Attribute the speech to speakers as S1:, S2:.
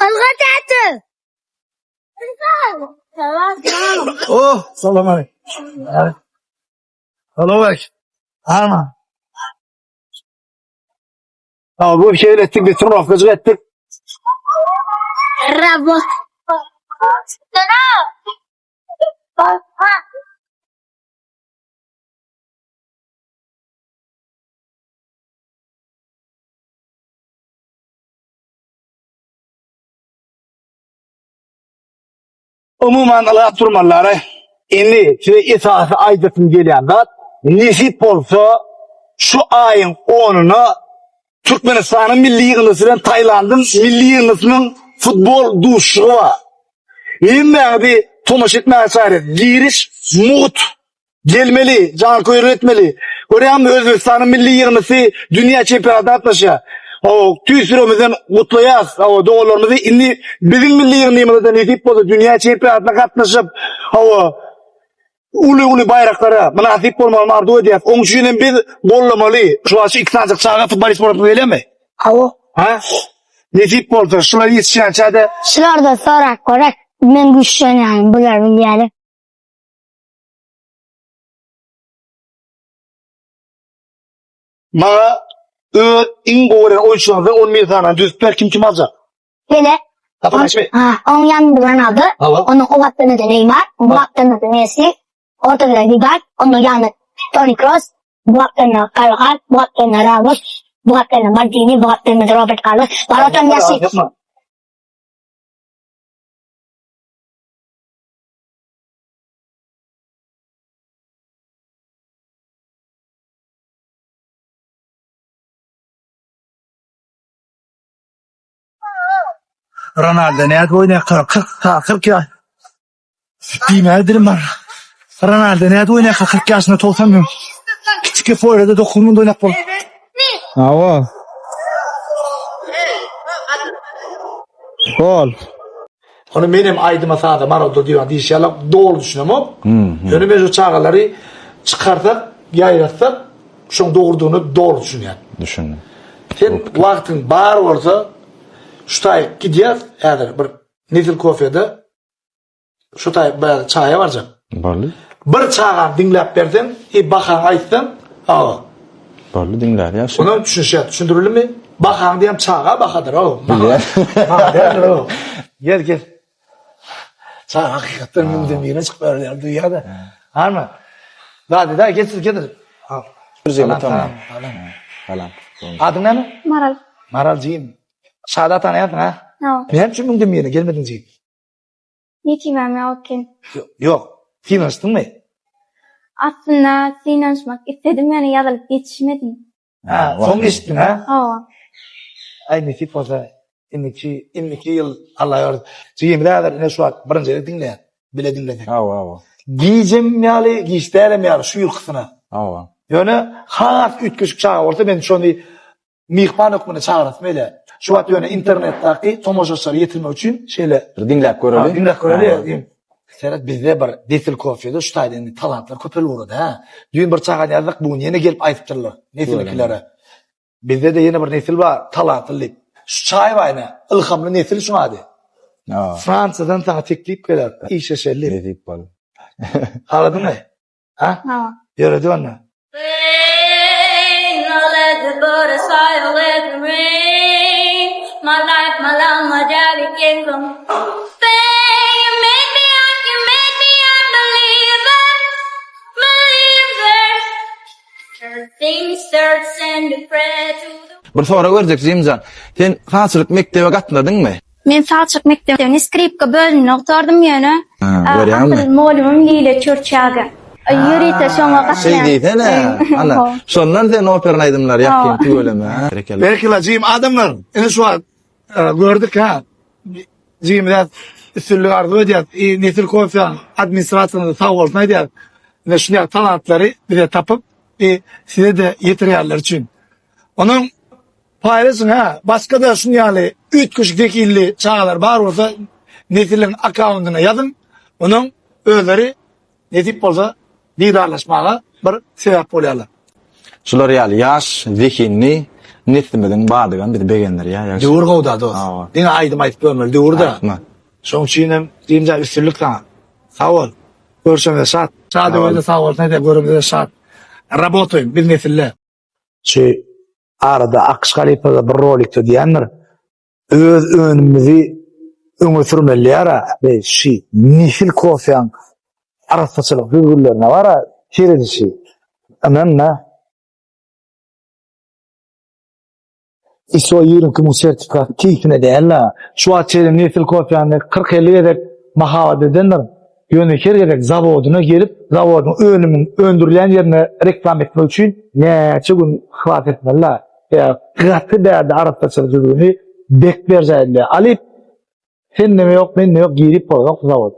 S1: Ylga täte.
S2: Oh, salam aleyküm. Salam aleyküm. Arma. Ha, bu şeyle ettik, bir turnofkacık ettik.
S1: Bravo.
S2: Umuman ylgap durmalylar. Indi size esasy aýdasym gelýän zat, nesip bolsa şu aýyň onuna Türkmenistanyň milli ýygyndysy bilen Tailandyň milli ýygyndysynyň futbol duşuşygy bar. Hemmäňizi tomaşa etmäge çagyrýas. Giriş mugt. Gelmeli, janköýerlik etmeli. Görýäňmi, Özbegistanyň milli ýygyndysy dünýä çempionatyna gatnaşýar. Hawa, tüýs ýüregimizden gutlaýas, hawa, doganlarymyzy. Indi biziň milli ýygyndymyza-da nesip bolsa dünýä çempionatyna gatnaşyp, hawa, uly-uly baýraklara mynasyp bolmagyny arzuw edýäs. Oň üçin hem biz gollamaly. Şu wagt şu iki sanyjak çaga futbolist bolasymyz gelýärmi?
S1: Hawa.
S2: Ha? Nesip bolsa, şular ýetişýänçä-de.
S1: Şularda sorap görek. Men güýçlenýärin, bular bilýärler.
S2: Maňa öz iň gowy gören oýunçylaryňyzdan 11 sanyny düzüp ber, kim kim aljak?
S1: Pele.
S2: Tapylaýşmy?
S1: Ha, oň ýanynda Ronaldo, onuň o gapdalynda Neýmar, bu gapdalynda Messi, ortada Vidal, onuň ýanynda Toni Kroos, bu gapdalynda Carvajal, bu gapdalynda Ramos, bu gapdalynda Maldini, bu gapdalynda Robert Carlos. Barotan ýaşy.
S2: Ronaldo nädip oýnaýar 40 40 ýaş. Diýmäge dilim bar. Ronaldo nädip oýnaýar 40 ýaşynda 90 müň. Kiçike Florida 9 müňde oýnap bol.
S3: Hawa. Gol.
S2: Ony menem aýdyma saza maralda diýýän diýişi ýaly doly düşünemok. Ýöne men şu çagalary çykarsak, ýaýratsak, şoň dogrudygyna doly düşünýän.
S3: Düşündim.
S2: Sen wagtyň bar bolsa, şu taýyk gidýäs häzir bir Nesil kofede şu taýyk bir çaýa barjak.
S3: Boldy.
S2: Bir çagany diňläp berseň, i bahaňy aýtsaň, aga.
S3: Boldy diňläp ýagşy.
S2: Onam düşünişýär, düşündirildimi? Bahaň diýen çaga bahadyr o. Bilýän. Maňa däldir o. Gel gel. Çaga hakykatdan müňden birine çykyp berýär duýýar-da. Arma. Zady da getir getir. Al.
S3: Salam. Salam. Salam.
S2: Adyň näme?
S4: Maral.
S2: Maral jigim. Şada tanaýarsyň ha?
S4: Hawa.
S2: Näme üçin müňden birine gelmediň jigim?
S4: Ýetimem ýok eken.
S2: Ýok. Synanyşdyňmy?
S4: Aslynda synanyşmak isledim ýöne ýazylyp ýetişmedim.
S2: Ha, soň eşitdiň ha?
S4: Hawa.
S2: Aý nesip bolsa indiki indiki ýyl Alla ýar. Jigimiz häzir ine şu wagt birinji gezek diňleýär. Bile diňlesek.
S3: Hawa, hawa.
S2: Gijem ýaly, giç dälem ýaly şu ýylkysyna.
S3: Hawa.
S2: Ýöne has üýtgeşik çaga bolsa men şony Myhman hökmünde çagyrasym gelýär. Şu wagt ýöne internetdäki tomaşaçylara ýetirmek üçin şeýle.
S3: Bir diňläp göreli.
S2: Diňläp göreli. Seret bizde bir Nesil kofede şu taýda indi talantlar köpelip ugrady hä. Düýn bir çagany ýazdyk bu gün ýene gelip aýdypdyrlar Nesilnikilere. Bizde-de ýene bir nesil bar talantly diýip. Şu çaý bar ine Ylhamly nesil şuň ady. Fransiýadan saňa teklip geler işleşeli diýip.
S3: Nesip bolsa.
S2: Haladyňmy? Ha?
S4: Hawa.
S2: Ýöredi onda.
S3: Bir sorag berjek Jimjan. Sen sazçylyk mekdebe gatnadyňmy?
S4: Men sazçylyk mekdebini skripka bölümini gutardym ýöne
S3: Görýäňmi?
S4: asyl mugallymym Liliýa Çurçaga. Ýörite şoňa gatnaýan.
S3: Şeý diýsene. Ana, şondan sen operny aýdymlary ýakyn tüweleme. Berekella.
S2: Berekella jigim adamlar ine şu wagt gördük ha jigimize üstünlik arzuw edýäs i Nesil Kofeň administrasiýasyna sag bolsun aýdýas ine şunýaly talantlary bize tapyp i size-de ýetirýänleri üçin. Onuň Paýlaşyň hä, başga-da şuň ýaly üýtgeşik zehinli çagalar bar bolsa Nesiliň akkaundyna ýazyň, onuň özleri nesip bolsa didarlaşmaga bir sebäp bolýarlar.
S3: Şular ýaly ýaş, zehinli. neslimiziň bardygam bizi begendirýär. ýagşy.
S5: Döwür gowda dost.
S3: Hawa.
S5: Diňe aýdym aýdyp görmeli döwür-de.
S3: Aýtma.
S5: Şoň üçin hem diýimje üstünlik saňa. Sag bol. Görşümize şat. Şa döwürde sag bolsun ede görümize şat. Rabotaýym biz nesille. Şu arada Akyş Halypa-da bir rolikde diýendir. Öz önümimizi öňe sürmeli ýara. Beý şi nesil kofeň arassaçylyk düzgünlerine bara seredişi. Ynanma. ISO 22000 sertifikat keýpine däl-la. Şu wagt çenli nesil kofäni 40-50 gezek mahabat edendir. Ýöne her gezek zawodyna gelip, zawodyň önümiň öndürilýän ýerine reklama etmek üçin näçe gün yhlas etmeli-la. Sebäbi gaty bärde arassaçylyk düzgüni bek berjaý edilýär. Alyp, sendem ýok, mende ýok girip bolanok zawod.